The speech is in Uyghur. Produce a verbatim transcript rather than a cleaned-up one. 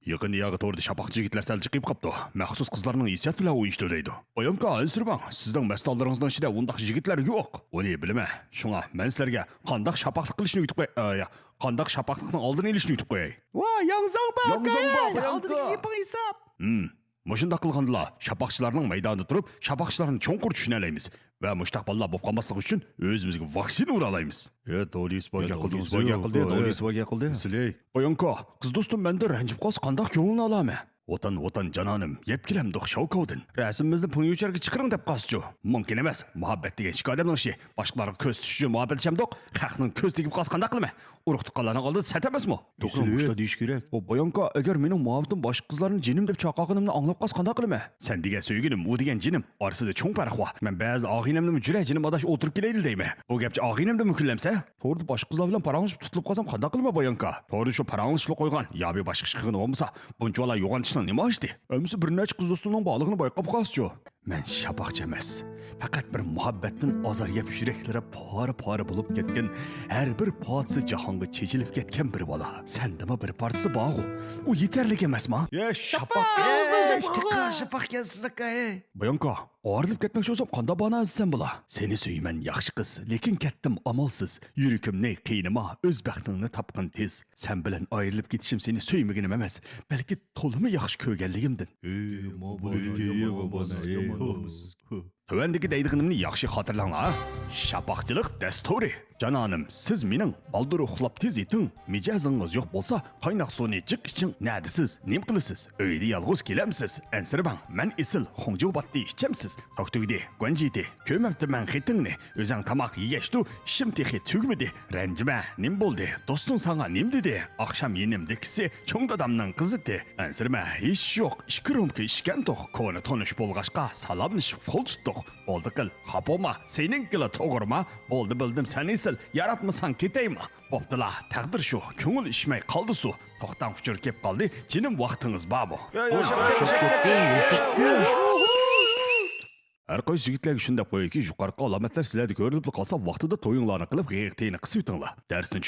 يېقىندا ياغا توردا شاپاقچى يىگىتلەر سەل جىقىيىپ قاپتۇ. مەخسۇس قىزلارنىڭ ھېسسىياتى بىلەن ئوينىشىدۇ دەيدۇ. بايانكا، ئەنسىرىمەڭ، سىزنىڭ مەستانلىرىڭىزنىڭ ئىچىدە ئۇنداق يىگىتلەر يوق. ئۇنى بىلىمەن. شۇڭا مەن سىلەرگە قانداق شاپاقلىق قىلىشنى ئۆگىتىپ قوي-، ئايا، قانداق شاپاقلىقنىڭ ئالدىنى ئېلىشنى ئۆگىتىپ قوياي. ۋا، ياڭزاڭبا ياڭزاڭبا، ئاكايەن، بايانكا. ئالدىدىكى گېپىڭ ھېساب. ھىم، مۇشۇنداق قىلغاندىلا، شاپاقچىلارنىڭ مەيداندا تۇرۇپ، شاپاقچىلارنى چوڭقۇر چۈشىنەلەيمىز. ۋە مۇشۇنداق بالىلار بولۇپ قالماسلىقى ئۈچۈن ئۆزىمىزگە ۋاكسىنا ئۇرالايمىز. ئە، دولىس باي گەپ قىلدى، دولىس باي گەپ قىلدى، دولىس باي گەپ قىلدى. سىلەي. بايانكا، قىز دوستۇم مەندىن رەنجىپ قالسا، قانداق كۆڭلىنى ئالامەن؟ ۋاتان، ۋاتان جانانىم، يەپ كېلەمدۇق شاۋكاۋدىن. رەسىمىمىزنى پۇنيۇچەرگە چىقىرىڭ دەپ قالسىچۇ؟ مۇمكىن ئەمەس، مۇھەببەت دېگەن ئىككى ئادەمنىڭ ئىشى. باشقىلارغا كۆرسىتىش ئۈچۈن مۇھەببەتلىشەمدۇق؟ خەقنىڭ كۆزى تېگىپ قالسا قانداق قىلىمەن؟ ئۇرۇق تۇغقانلارنىڭ ئالدىدا سەت ئەمەسمۇ؟ توغرا، مۇشۇنداق دېيىش كېرەك. ئۇ بايانكا، ئەگەر مېنىڭ مۇھەببىتىم باشقا قىزلارنى جېنىم دەپ چاقىرغىنىمنى ئاڭلاپ قالسا قانداق قىلىمەن؟ سەن دېگەن سۆيگىنىم، ئۇ دېگەن جېنىم ئارىسىدا چوڭ پەرق بار. مەن بەزىدە ئاغىنەمنىمۇ جۈرە جېنىم ئاداش ئولتۇرۇپ كېلەيلى دەيمەن. بۇ گەپچە ئاغىنەمدىنمۇ كۈنلەمسە؟ توردا باشقا قىزلار بىلەن پاراڭلىشىپ تۇتۇلۇپ قالسام قانداق قىلىمەن بايانكا؟ توردا شۇ پاراڭلىشىپلا قويغان، يا بىر باشقا ئىش قىلغىنى بولمىسا، بۇنچىۋالا يوغان ئىشنىڭ نېمە ھاجىتى؟ ئەمىسە بىر نەچچە قىز دوستۇمنىڭ بارلىقىنى بايقاپ قالسىچۇ؟ مەن شاپاقچى ئەمەس، پەقەت بىر مۇھەببەتتىن ئازار يەپ يۈرەكلىرى پارە-پارە بولۇپ كەتكەن ھەر بىر پارچىسى جاھانغا چېچىلىپ كەتكەن بىر بالا. سەندىمۇ بىر پارچىسى بارغۇ. ئۇ يېتەرلىك ئەمەسما؟ يا شاپاق! شاپاق! ئەي، شاپاق! شاپاق ئىكەنسىز ئاكا، ئەي! بايانكا، ئايرىلىپ كەتمەكچى بولسام قانداق باھانە ئىزدىسەم بولا؟ سېنى سۆيىمەن ياخشى قىز، لېكىن كەتتىم ئامالسىز. يۈرىكىمنى قىينىما، ئۆز بەختىڭنى تاپقىن تېز. سەن بىلەن ئايرىلىپ كېتىشىم سېنى سۆيمىگىنىم ئەمەس، بەلكى تولىمۇ ياخشى كۆرگەنلىكىمدىن. ئى، ما بولىدىكەن، يامان بولىسىز. تۆۋەندىكى دەيدىغىنىمنى ياخشى خاتىرىلەڭلار. شاپاقچىلىق دەستۇرى. جانانىم، سىز مېنىڭ، بالدۇر ئۇخلاپ تېز يېتىڭ. مىجەزىڭىز يوق بولسا، قايناق سۇنى جىق ئىچىڭ. نەدىسىز؟ نېمە قىلىسىز؟ ئۆيدە يالغۇز كېلەمسىز؟ ئەنسىرىمەڭ، مەن ئېسىل، خۇڭجۇ باتتى ئىچەمسىز؟ توك تۈگىدى، گۇەنجىتى، كۆرمەپتىمەن خېتىڭنى. ئۆزەڭ تاماق يېگەچتۇ، ئىشىم تېخى تۈگىمىدى. رەنجىمە، نېمە بولدى؟ دوستۇڭ ساڭا نېمە دېدى؟ ئاخشام يېنىمدىكىسى چوڭ دادامنىڭ قىزىتى. ئەنسىرىمە، ھېچ يوق، ئىككى رومكا ئىچكەنتۇق. كونا تونۇش بولغاچقا سالاملىشىپ قول تۇتتۇق. بولدى قىل، خاپا بولما، سېنىڭكىلا توغرىما؟ بولدى، بىلدىم، سەن ئېسىل، ياراتمىساڭ كېتەيما. بوپتۇلا، تەقدىر شۇ، كۆڭۈل ئىشمەي قالدى سۇ. توختاڭ، ئۇچۇر كېلىپ قالدى، جېنىم ۋاقتىڭىز بارمۇ؟ ھەر قايسى يىگىتلەرگە شۇنداق قويايكى، يۇقىرىقى ئالامەتلەر سىلەردە كۆرۈلۈپلا قالسا، ۋاقتىدا تويۇڭلارنى قىلىپ، غېغىتىنى قىسىۋېتىڭلار. دەرستىن